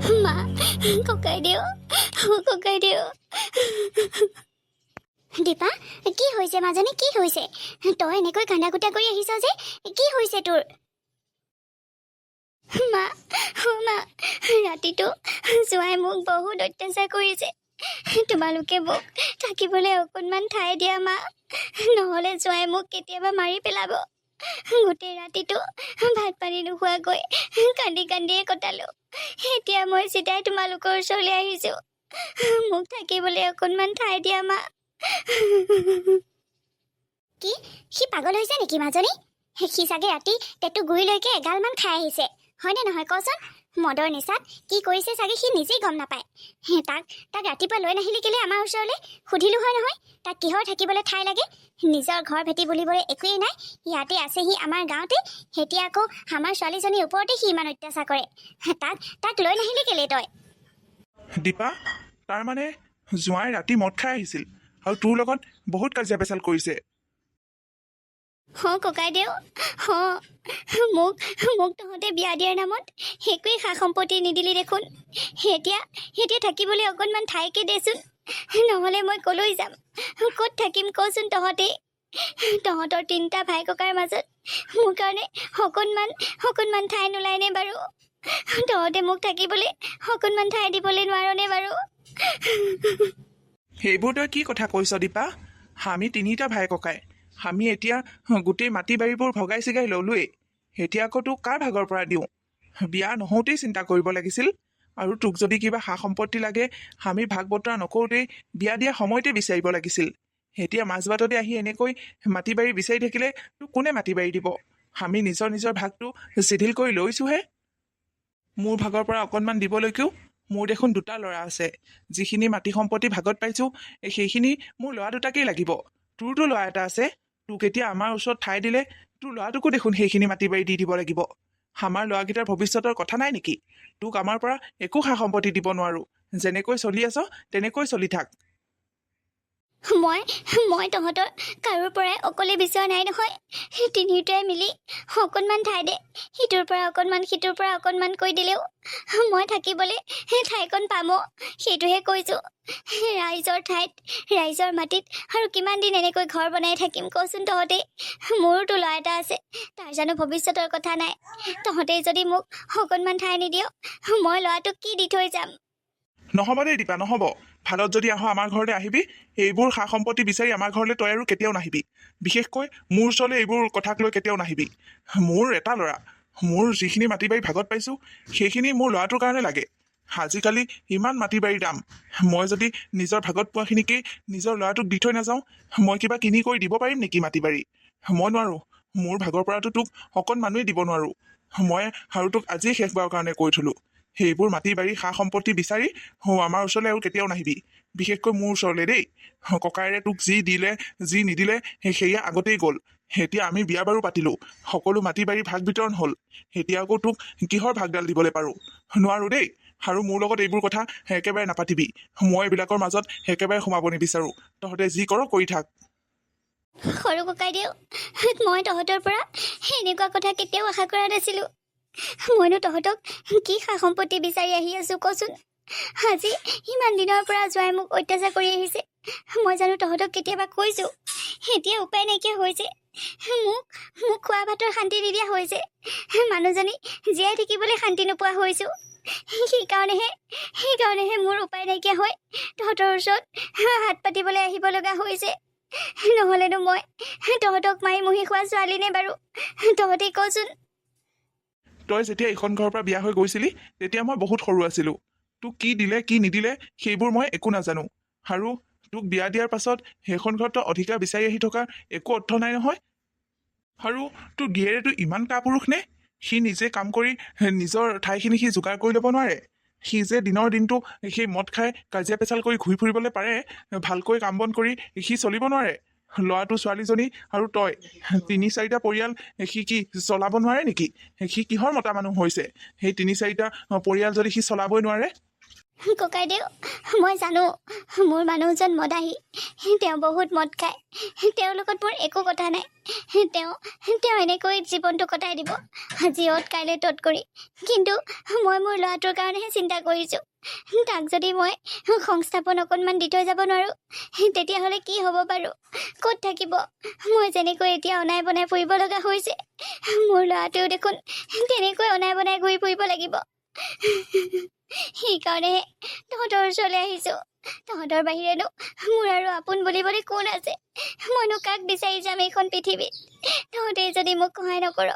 মা, ককাইদেউ, ককাইদেউ। দীপা, কি হৈছে? মাজনী, কি হৈছে? তই এনেকৈ কান্দা কুটা কৰি আহিছ যে, কি হৈছে তোৰ? মা, অ' মা, ৰাতিটো জোঁৱাই মোক বহুত অত্যাচাৰ কৰিছে। তোমালোকে মোক থাকিবলৈ অকণমান ঠাই দিয়া মা, নহ'লে জোঁৱাই মোক কেতিয়াবা মাৰি পেলাব। গোটেই ৰাতিটো ভাত পানী নোখোৱাকৈ কান্দি কান্দিয়ে কটালো। এতিয়া মই চিধাই তোমালোকৰ ওচৰলৈ আহিছোঁ। মোক থাকিবলৈ অকণমান ঠাই দিয়া মা। কি, সি পাগল হৈছে নেকি মাজনী? সি চাগে ৰাতি টেটু গুৰিলৈকে এগালমান খাই আহিছে, হয়নে নহয় কচোন? মদৰ নিচাত কি কৰিছে চাগে সি নিজেই গম নাপায়। হে, তাক তাক ৰাতিপুৱা লৈ নাহিলি কেলে আমাৰ ওচৰলৈ? সুধিলো হয় নহয় তাক কিহৰ থাকিবলৈ ঠাই লাগে। নিজৰ ঘৰ ভেটি বুলিবলৈ একোৱেই নাই, ইয়াতে আছেহি আমাৰ গাঁৱতে। এতিয়া আকৌ আমাৰ ছোৱালীজনীৰ ওপৰতে সি ইমান অত্যাচাৰ কৰে। হে, তাক তাক লৈ নাহিলি কেলে তই? দীপা, তাৰমানে জোঁৱাই ৰাতি মদ খাই আহিছিল আৰু তোৰ লগত বহুত কাজিয়া পেচাল কৰিছে? অঁ ককাইদেউ, অঁ। মোক মোক তহঁতে বিয়া দিয়াৰ নামত একোৱেই সা সম্পত্তি নিদিলি দেখোন। এতিয়া এতিয়া থাকিবলৈ অকণমান ঠাইকে দেচোন, নহ'লে মই ক'লৈ যাম, ক'ত থাকিম কচোন তহঁতে? তহঁতৰ তিনিটা ভাই ককাইৰ মাজত মোৰ কাৰণে অকণমান অকণমান ঠাই নোলায়নে বাৰু? তহঁতে মোক থাকিবলৈ অকণমান ঠাই দিবলৈ নোৱাৰনে বাৰু? সেইবোৰ তই কি কথা কৈছ দীপা? আমি তিনিটা ভাই ককাই, আমি এতিয়া গোটেই মাটি বাৰীবোৰ ভগাই চিগাই ল'লোৱেই। এতিয়া আকৌ তোক কাৰ ভাগৰ পৰা দিওঁ? বিয়া নহওঁতেই চিন্তা কৰিব লাগিছিল। আৰু তোক যদি কিবা সা সম্পত্তি লাগে, আমি ভাগ বতৰা নকৰোঁতেই, বিয়া দিয়া সময়তে বিচাৰিব লাগিছিল। এতিয়া মাজবাটতে আহি এনেকৈ মাটি বাৰী বিচাৰি থাকিলে তোক কোনে মাটি বাৰী দিব? আমি নিজৰ নিজৰ ভাগটো চিধিল কৰি লৈছোঁহে। মোৰ ভাগৰ পৰা অকণমান দিবলৈকেও মোৰ দেখোন দুটা ল'ৰা আছে। যিখিনি মাটি সম্পত্তি ভাগত পাইছোঁ, সেইখিনি মোৰ ল'ৰা দুটাকেই লাগিব। তোৰতো ল'ৰা এটা আছে। তোক এতিয়া আমাৰ ওচৰত ঠাই দিলে তোৰ ল'ৰাটোকো দেখোন সেইখিনি মাটি বাৰী দি দিব লাগিব। আমাৰ ল'ৰাকেইটাৰ ভৱিষ্যতৰ কথা নাই নেকি? তোক আমাৰ পৰা একো সা সম্পত্তি দিব নোৱাৰোঁ। যেনেকৈ চলি আছ তেনেকৈ চলি থাক। মই মই তহঁতৰ কাৰোৰ পৰাই অকলে বিচৰা নাই নহয়। তিনিওটাই মিলি অকণমান ঠাই দে। সিটোৰ পৰা অকণমান, সিটোৰ পৰা অকণমান কৈ দিলেও মই থাকিবলৈ সেই ঠাইকণ পাম, সেইটোহে কৈছোঁ। ৰাইজৰ ঠাইত, ৰাইজৰ মাটিত আৰু কিমান দিন এনেকৈ ঘৰ বনাই থাকিম কচোন তহঁতে? মোৰোতো ল'ৰা এটা আছে, তাৰ জানো ভৱিষ্যতৰ কথা নাই? তহঁতে যদি মোক অকণমান ঠাই নিদিয়, মই ল'ৰাটোক কি দি থৈ যাম? নহ'ব দেই দীপা, নহ'ব। ভালত যদি আহ, আমাৰ ঘৰলৈ আহিবি। এইবোৰ সা সম্পত্তি বিচাৰি আমাৰ ঘৰলৈ তই আৰু কেতিয়াও নাহিবি। বিশেষকৈ মোৰ ওচৰলৈ এইবোৰ কথাক লৈ কেতিয়াও নাহিবি। মোৰ এটা ল'ৰা, মোৰ যিখিনি মাটি বাৰী ভাগত পাইছোঁ, সেইখিনি মোৰ ল'ৰাটোৰ কাৰণে লাগে। আজিকালি ইমান মাটি বাৰীৰ দাম, মই যদি নিজৰ ভাগত পোৱাখিনিকেই নিজৰ ল'ৰাটোক দি থৈ নাযাওঁ, মই কিবা কিনি কৰি দিব পাৰিম নেকি মাটি বাৰী? মই নোৱাৰোঁ। মোৰ ভাগৰ পৰাতো তোক অকণমানোৱেই দিব নোৱাৰোঁ মই। আৰু তোক আজিয়ে শেষবাৰৰ কাৰণে কৈ থলোঁ, সেইবোৰ মাটি বাৰী সা সম্পত্তি বিচাৰি আমাৰ ওচৰলৈ আৰু কেতিয়াও নাহিবি, বিশেষকৈ মোৰ ওচৰলৈ দেই। ককায়েৰে তোক যি দিলে যি নিদিলে, সেয়া আগতেই গ'ল। এতিয়া আমি বিয়া বাৰু পাতিলোঁ, সকলো মাটি বাৰী ভাগ বিতৰণ হ'ল। এতিয়া আকৌ তোক কিহৰ ভাগডাল দিবলৈ পাৰোঁ? নোৱাৰোঁ দেই। আৰু মোৰ লগত এইবোৰ কথা একেবাৰে নাপাতিবি। মই এইবিলাকৰ মাজত একেবাৰে সোমাব নিবিচাৰোঁ। তহঁতে যি কৰ কৰি থাক। সৰু ককাইদেউ, মই তহঁতৰ পৰা এনেকুৱা কথা কেতিয়াও আশা কৰা নাছিলোঁ। মইনো তহঁতক কি সা সম্পত্তি বিচাৰি আহি আছোঁ কচোন? আজি ইমান দিনৰ পৰা জোঁৱাই মোক অত্যাচাৰ কৰি আহিছে, মই জানো তহঁতক কেতিয়াবা কৈছোঁ? এতিয়া উপায় নাইকিয়া হৈছে। মোক মোক খোৱা ভাতৰ শান্তি নিদিয়া হৈছে। মানুহজনী জীয়াই থাকিবলৈ শান্তি নোপোৱা হৈছোঁ। সেইকাৰণেহে সেইকাৰণেহে মোৰ উপায় নাইকিয়া হৈ তহঁতৰ ওচৰত হাত পাতিবলৈ আহিব লগা হৈছে। নহ'লেনো মই তহঁতক মাৰি মুহি খোৱা ছোৱালী নে বাৰু, তহঁতে কচোন? তই যেতিয়া এইখন ঘৰৰ পৰা বিয়া হৈ গৈছিলি, তেতিয়া মই বহুত সৰু আছিলোঁ। তোক কি দিলে কি নিদিলে, সেইবোৰ মই একো নাজানো। আৰু তোক বিয়া দিয়াৰ পাছত সেইখন ঘৰত তই অধিকাৰ বিচাৰি আহি থকাৰ একো অৰ্থ নাই নহয়। আৰু তোৰ গিয়েৰেতো ইমান কাপুৰুষ নে? সি নিজে কাম কৰি নিজৰ ঠাইখিনি সি যোগাৰ কৰি ল'ব নোৱাৰে? সি যে দিনৰ দিনটো সেই মদ খাই কাজিয়া পেচাল কৰি ঘূৰি ফুৰিবলৈ পাৰে, ভালকৈ কাম বন কৰি সি চলিব নোৱাৰে? ল'ৰাটো, ছোৱালীজনী আৰু তই, তিনি চাৰিটা পৰিয়াল সি কি চলাব নোৱাৰে নেকি? সি কিহৰ মতা মানুহ হৈছে, সেই তিনি চাৰিটা পৰিয়াল যদি সি চলাবই নোৱাৰে? ককাইদেউ, মই জানো মোৰ মানুহজন মদাহী, তেওঁ বহুত মদ খায়, তেওঁৰ লগত মোৰ একো কথা নাই। তেওঁ তেওঁ এনেকৈ জীৱনটো কটাই দিব, আজি অত কাইলৈ তত কৰি। কিন্তু মই মোৰ ল'ৰাটোৰ কাৰণেহে চিন্তা কৰিছোঁ। তাক যদি মই সংস্থাপন অকণমান দি থৈ যাব নোৱাৰোঁ, তেতিয়াহ'লে কি হ'ব বাৰু? ক'ত থাকিব? মই যেনেকৈ এতিয়া অনাই বনাই ফুৰিব লগা হৈছে, মোৰ ল'ৰাটোৱেও দেখোন তেনেকৈ অনাই বনাই ঘূৰি ফুৰিব লাগিব। সেইকাৰণেহে তহঁতৰ ওচৰলৈ আহিছোঁ। তহঁতৰ বাহিৰেনো মোৰ আৰু আপোন বুলিবলৈ কোন আছে? মইনো কাক বিচাৰি যাম এইখন পৃথিৱীত? তহঁতে যদি মোক সহায় নকৰ,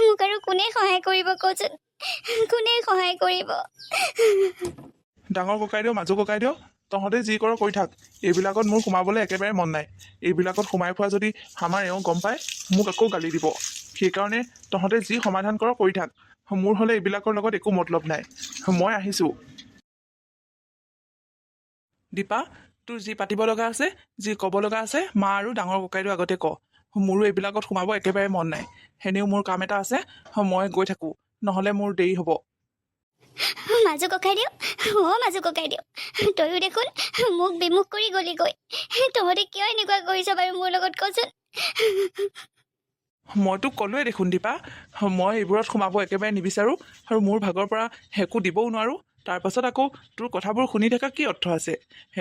মোক আৰু কোনে সহায় কৰিব কচোন? কোনে সহায় কৰিব? ডাঙৰ ককাইদেউ, মাজু ককাইদেউ, তহঁতে যি কৰ কৰি থাক, এইবিলাকত মোৰ সোমাবলৈ একেবাৰে মন নাই। এইবিলাকত সোমাই খোৱা যদি আমাৰ এওঁ গম পায়, মোক আকৌ গালি দিব। সেইকাৰণে তহঁতে যি সমাধান কৰ কৰি থাক, মোৰ হ'লে এইবিলাকৰ লগত একো মতলব নাই। মই আহিছোঁ। দীপা, তোৰ যি পাতিব লগা আছে, যি ক'ব লগা আছে, মা আৰু ডাঙৰ ককাইদেউ আগতে ক। মোৰো এইবিলাকত সোমাব একেবাৰে মন নাই। এনেও মোৰ কাম এটা আছে, মই গৈ থাকোঁ, নহ'লে মোৰ দেৰি হ'ব। মাজু ককাইদেউ, অ' মাজু ককাইদেউ, তয়ো দেখোন মোক বিমুখ কৰি গ'লিগৈ। তহঁতে কিয় এনেকুৱা কৰিছ বাৰু মোৰ লগত কচোন? মই তোক ক'লোৱে দেখোন দীপা, মই এইবোৰত সোমাব একেবাৰে নিবিচাৰোঁ আৰু মোৰ ভাগৰ পৰা একো দিবও নোৱাৰোঁ। তাৰপাছত আকৌ তোৰ কথাবোৰ শুনি থকা কি অৰ্থ আছে?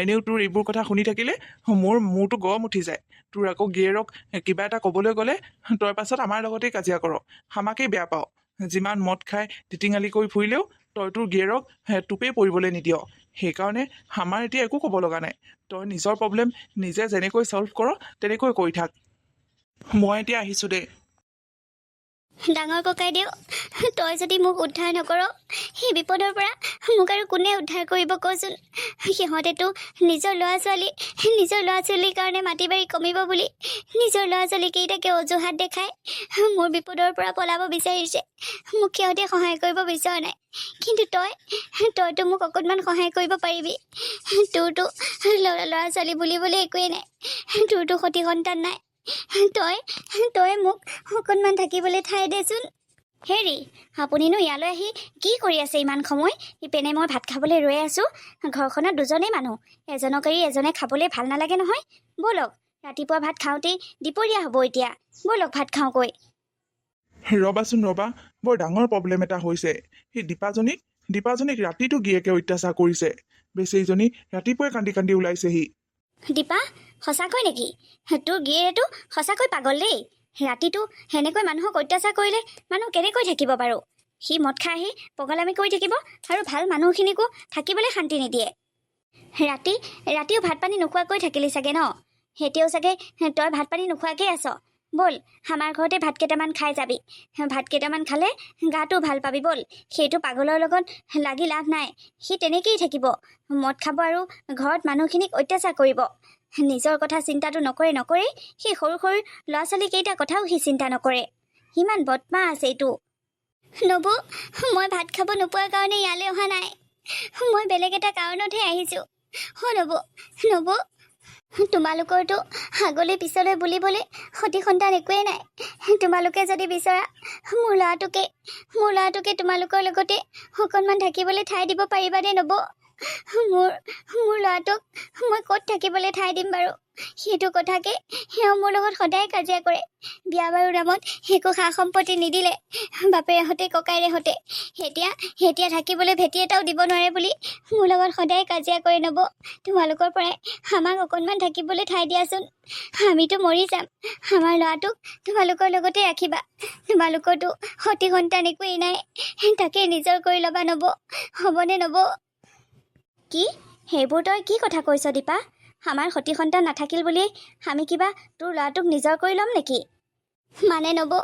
এনেও তোৰ এইবোৰ কথা শুনি থাকিলে মোৰ মূৰটো গৰম উঠি যায়। তোৰ আকৌ গিয়েৰক কিবা এটা ক'বলৈ গ'লে তই পাছত আমাৰ লগতেই কাজিয়া কৰ, আমাকেই বেয়া পাৱ। যিমান মদ খাই ধিটিঙালি কৰি ফুৰিলেও তই তোৰ গিয়েৰক টোপেই পৰিবলৈ নিদিয়। সেইকাৰণে আমাৰ এতিয়া একো ক'ব লগা নাই। তই নিজৰ প্ৰব্লেম নিজে যেনেকৈ ছল্ভ কৰ তেনেকৈ কৰি থাক। মই এতিয়া আহিছোঁ দেই। ডাঙৰ ককাইদেউ, তই যদি মোক উদ্ধাৰ নকৰ সেই বিপদৰ পৰা, মোক আৰু কোনে উদ্ধাৰ কৰিব কচোন? সিহঁতেতো নিজৰ ল'ৰা ছোৱালী, নিজৰ ল'ৰা ছোৱালীৰ কাৰণে মাটি বাৰী কমিব বুলি নিজৰ ল'ৰা ছোৱালীকেইটাকে অজুহাত দেখাই মোৰ বিপদৰ পৰা পলাব বিচাৰিছে। মোক সিহঁতে সহায় কৰিব বিচৰা নাই। কিন্তু তই, তইতো মোক অকণমান সহায় কৰিব পাৰিবি। তোৰতো ল'ৰা ছোৱালী বুলিবলৈ একোৱেই নাই, তোৰতো সতি সন্তান নাই। তই তই মোক অকণমান থাকিবলৈ ঠাই দেচোন। হেৰি, আপুনিনো ইয়ালৈ আহি কি কৰি আছে ইমান সময়? ইপিনে মই ভাত খাবলৈ ৰৈ আছোঁ। ঘৰখনত দুজনেই মানুহ, এজনক এৰি এজনে খাবলৈ ভাল নালাগে নহয়। ব'লক, ৰাতিপুৱা ভাত খাওঁতেই দুপৰীয়া হ'ব এতিয়া। ব'লক ভাত খাওঁগৈ। ৰ'বাচোন ৰ'বা, বৰ ডাঙৰ প্ৰব্লেম এটা হৈছে। সেই দীপাজনীক ৰাতিটো গিৰিয়েকে অত্যাচাৰ কৰিছে। বেচেৰীজনী ৰাতিপুৱাই কান্দি কান্দি ওলাইছেহি। দীপা, সঁচাকৈ নেকি? তোৰ গিৰিয়েটো সঁচাকৈ পাগল দেই। ৰাতিটো সেনেকৈ মানুহক অত্যাচাৰ কৰিলে মানুহ কেনেকৈ থাকিব বাৰু? সি মদ খাই আহি পগলামি কৰি থাকিব আৰু ভাল মানুহখিনিকো থাকিবলৈ শান্তি নিদিয়ে। ৰাতি ৰাতিও ভাত পানী নোখোৱাকৈ থাকিলি চাগে ন? এতিয়াও চাগে তই ভাত পানী নোখোৱাকেই আছ। ব'ল, আমাৰ ঘৰতে ভাত কেইটামান খাই যাবি। ভাত কেইটামান খালে গাটো ভাল পাবি। ব'ল, সেইটো পাগলৰ লগত লাগি লাভ নাই। সি তেনেকেই থাকিব, মদ খাব আৰু ঘৰত মানুহখিনিক অত্যাচাৰ কৰিব। নিজৰ কথা চিন্তাটো নকৰে নকৰেই, সেই সৰু সৰু ল'ৰা ছোৱালীকেইটাৰ কথাও সি চিন্তা নকৰে। ইমান বদমাছ আছে এইটো। নবৌ, মই ভাত খাব নোপোৱাৰ কাৰণে ইয়ালৈ অহা নাই, মই বেলেগ এটা কাৰণতহে আহিছোঁ। অ' নবৌ, নবৌ, তোমালোকৰতো আগলৈ পিছলৈ বুলিবলৈ সতি সন্তান একোৱেই নাই। তোমালোকে যদি বিচৰা, মোৰ ল'ৰাটোকে তোমালোকৰ লগতে অকণমান থাকিবলৈ ঠাই দিব পাৰিবানে নবৌ? মোৰ মোৰ ল'ৰাটোক মই ক'ত থাকিবলৈ ঠাই দিম বাৰু? সেইটো কথাকে সেওঁ মোৰ লগত সদায় কাজিয়া কৰে। বিয়া বাৰু নামত একো সা সম্পত্তি নিদিলে বাপেৰেহঁতে ককায়েৰেহঁতে, এতিয়া এতিয়া থাকিবলৈ ভেটি এটাও দিব নোৱাৰে বুলি মোৰ লগত সদায় কাজিয়া কৰে। নবৌ, তোমালোকৰ পৰাই আমাক অকণমান থাকিবলৈ ঠাই দিয়াচোন। আমিতো মৰি যাম, আমাৰ ল'ৰাটোক তোমালোকৰ লগতে ৰাখিবা। তোমালোকৰতো সতি সন্তান একোৱেই নাই, তাকে নিজৰ কৰি ল'বা নবৌ, হ'বনে নবৌ? কি, সেইবোৰ তই কি কথা কৈছ দীপা? আমাৰ সতি সন্তান নাথাকিল বুলিয়েই আমি কিবা তোৰ ল'ৰাটোক নিজৰ কৰি ল'ম নেকি? মানে নবৌ,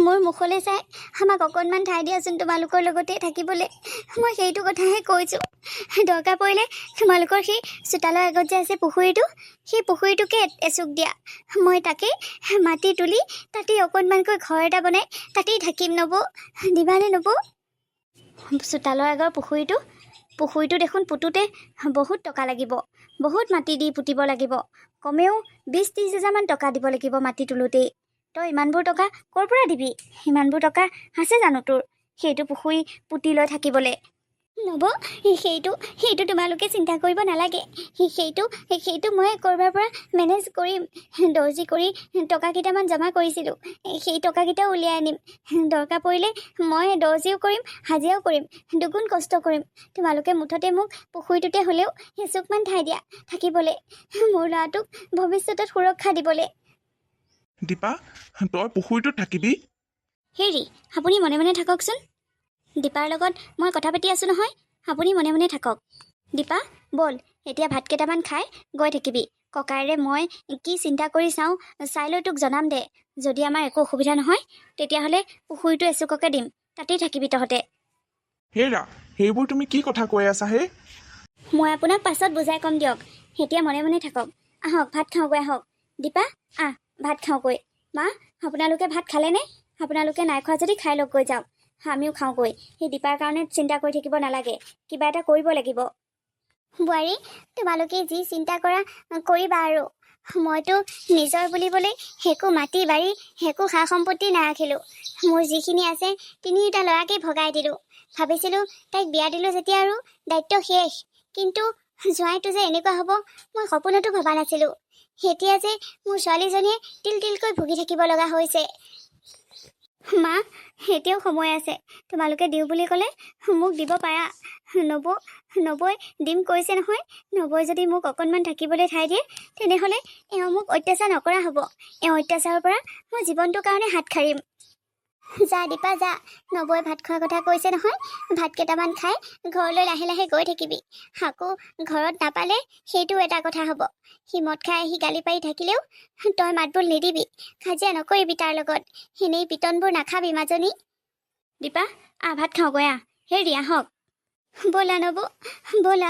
মোৰ মুখলৈ চাই আমাক অকণমান ঠাই দিয়াচোন তোমালোকৰ লগতে থাকিবলৈ, মই সেইটো কথাহে কৈছোঁ। দৰকাৰ পৰিলে তোমালোকৰ সেই চোতালৰ আগত যে আছে পুখুৰীটো, সেই পুখুৰীটোকে এচুক দিয়া, মই তাকে মাটি তুলি তাতেই অকণমানকৈ ঘৰ এটা বনাই তাতেই থাকিম নবৌ। দিবানে নবৌ? চোতালৰ আগৰ পুখুৰীটো দেখোন পুতোতে বহুত টকা লাগিব, বহুত মাটি দি পুতিব লাগিব। কমেও 20-30 হাজাৰমান টকা দিব লাগিব মাটি তোলোতেই। তই ইমানবোৰ টকা ক'ৰ পৰা দিবি? ইমানবোৰ টকা আছে জানো তোৰ সেইটো পুখুৰী পুতি লৈ থাকিবলৈ? নব, সেইটো সেইটো তোমালোকে চিন্তা কৰিব নালাগে। সেইটো সেইটো মই ক'ৰবাৰ পৰা মেনেজ কৰিম। দৰ্জী কৰি টকা কেইটামান জমা কৰিছিলোঁ, সেই টকাকেইটাও উলিয়াই আনিম। দৰকাৰ পৰিলে মই দৰ্জীও কৰিম, হাজিৰাও কৰিম, দুগুণ কষ্ট কৰিম। তোমালোকে মুঠতে মোক পুখুৰীটোতে হ'লেও এচুকমান ঠাই দিয়া থাকিবলৈ, মোৰ ল'ৰাটোক ভৱিষ্যতত সুৰক্ষা দিবলৈ। দীপা, তই পুখুৰীটোত থাকিবি? হেৰি, আপুনি মনে মনে থাককচোন। দীপাৰ লগত মই কথা পাতি আছোঁ নহয়, আপুনি মনে মনে থাকক। দীপা, ব'ল, এতিয়া ভাত কেইটামান খাই গৈ থাকিবি। ককায়েৰে মই কি চিন্তা কৰি চাওঁ, চাই লৈ তোক জনাম দে। যদি আমাৰ একো অসুবিধা নহয়, তেতিয়াহ'লে পুখুৰীটো এচুককে দিম, তাতেই থাকিবি তহঁতে। হেৰা, সেইবোৰ তুমি কি কথা কৈ আছা হে? মই আপোনাক পাছত বুজাই ক'ম দিয়ক, এতিয়া মনে মনে থাকক। আহক, ভাত খাওঁগৈ আহক। দীপা, আহ, ভাত খাওঁগৈ। মা, আপোনালোকে ভাত খালেনে? আপোনালোকে নাই খোৱা যদি খাই লওকগৈ যাওক, আমিও খাওঁগৈ। সেই দীপাৰ কাৰণে চিন্তা কৰি থাকিব নালাগে, কিবা এটা কৰিব লাগিব। বোৱাৰী, তোমালোকে যি চিন্তা কৰা কৰিবা আৰু। মইতো নিজৰ বুলিবলৈ একো মাটি বাৰী, একো সা সম্পত্তি নাৰাখিলোঁ। মোৰ যিখিনি আছে তিনিওটা ল'ৰাকেই ভগাই দিলোঁ। ভাবিছিলোঁ তাইক বিয়া দিলোঁ যেতিয়া আৰু দায়িত্ব শেষ, কিন্তু জোঁৱাইটো যে এনেকুৱা হ'ব মই সপোনতো ভবা নাছিলোঁ। এতিয়া যে মোৰ ছোৱালীজনীয়ে তিল তিলকৈ ভুগি থাকিব লগা হৈছে। মা, এতিয়াও সময় আছে, তোমালোকে দিওঁ বুলি ক'লে মোক দিব পাৰা। নবৌ, নবৌই দিম কৈছে নহয়। নবৌই যদি মোক অকণমান থাকিবলৈ ঠাই দিয়ে, তেনেহ'লে এওঁ মোক অত্যাচাৰ নকৰা হ'ব। এওঁ অত্যাচাৰৰ পৰা মই জীৱনটোৰ কাৰণে হাত সাৰিম। যা দীপা যা, নবৌই ভাত খোৱাৰ কথা কৈছে নহয়, ভাত কেইটামান খাই ঘৰলৈ লাহে লাহে গৈ থাকিবি। আকৌ ঘৰত নাপালে সেইটো এটা কথা হ'ব। সি মদ খাই আহি গালি পাৰি থাকিলেও তই মাতবোল নিদিবি, কাজিয়া নকৰিবি তাৰ লগত, এনেই পিটনবোৰ নাখাবি মাজনী। দীপা, আহ, ভাত খাওঁগৈ আহ। হেৰি, আহক। ব'লা নবৌ, ব'লা।